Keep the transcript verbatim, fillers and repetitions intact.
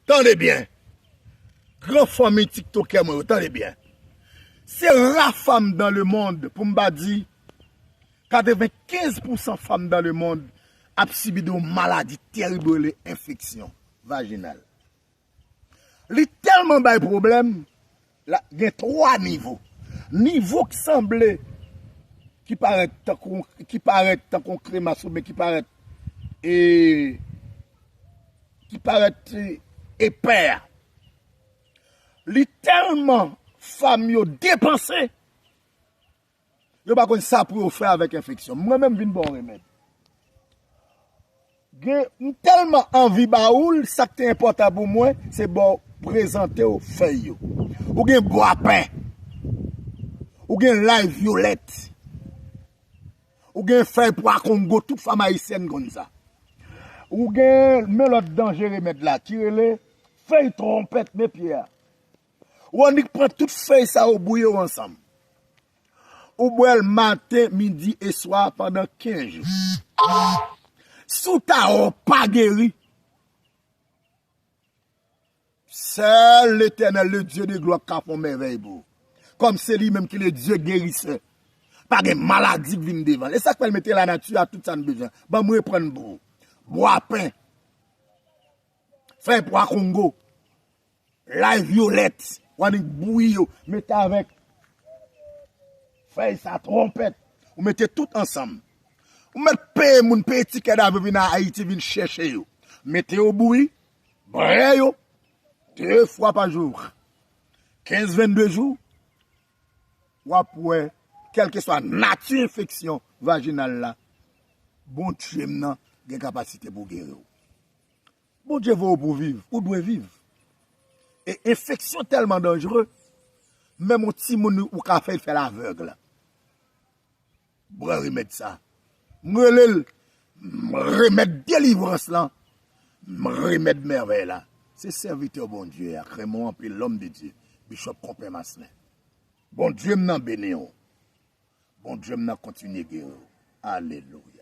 Tande byen. Gran fanmi tiktokè mwen yo, tande byen. Se ra fanm dans le monde, pou m pa di katrevenkenz pousan fanm dans le monde ap sibi de yon maladi terib rele enfeksyon vajinal. Li tèlman bay pwoblèm, la, gen twa nivo. Nivo ki sanble, ki parèt tankou, ki parèt tankou kremas oubyen ki parèt, e, ki parèt, e, epè a. Li tèlman fanm yo depanse, yo pa konn sa pou yo fè avèk enfeksyon. Mwen menm vin ba w remèd. Gen, m tèlman anvi ba ou l, sa k te enpòtan pou mwen, se ba w prezante w fèy yo. Ou gen bwapen. Ou gen lay vyolèt. Ou gen fèy pwa kongo, tout fanm ayisyèn konn sa. Ou gen, men lòt danje remèd la, ki rele fèy twonpèt, men pye a. Ou annik pran tout fèy sa yo, bouyi yo ansanm. Ou bwè l maten, midi e swa pandan kenz jou. Si w ta wè w pa geri, sèl Letènèl, le Dieu de gloire, ka fè yon mèvèy pou ou. Kòm se li menm ki le Dieu guérisseur. Pa gen maladi k vin devan l. E sa k fè l mete lanati a tout sa n bezwen. Ban m reprann pou ou. Bwapen. Fèy pwa kongo. Lay vyolèt, w annik bouyi yo, mete avèk fèy sa, twonpèt, ou mete tout ansanm. Ou mèt peye moun, peye tikè davyon vin a Ayiti, vin chèche yo. Mete yo bouyi, bwè yo, de fwa pa jou, kenz, vennde jou, w ap wè, kèlkeswa nati enfeksyon vajinal la, Bondye m nan gen kapasite pou geri w. Bondye voye w pou viv, ou dwe viv. E enfeksyon tèlman danjere, menm yon timoun ou ka fè l fè l avèg. Bwè remèd sa. M rele l, m remèd delivrans lan, m remèd mèvèy la. Se sèvitè Bondye a, k renmen w anpil, lòm de Dye, Bishop Konpè Maslin. Bondye m nan beni w. Bondye m nan kontinye geri w. Alelouya.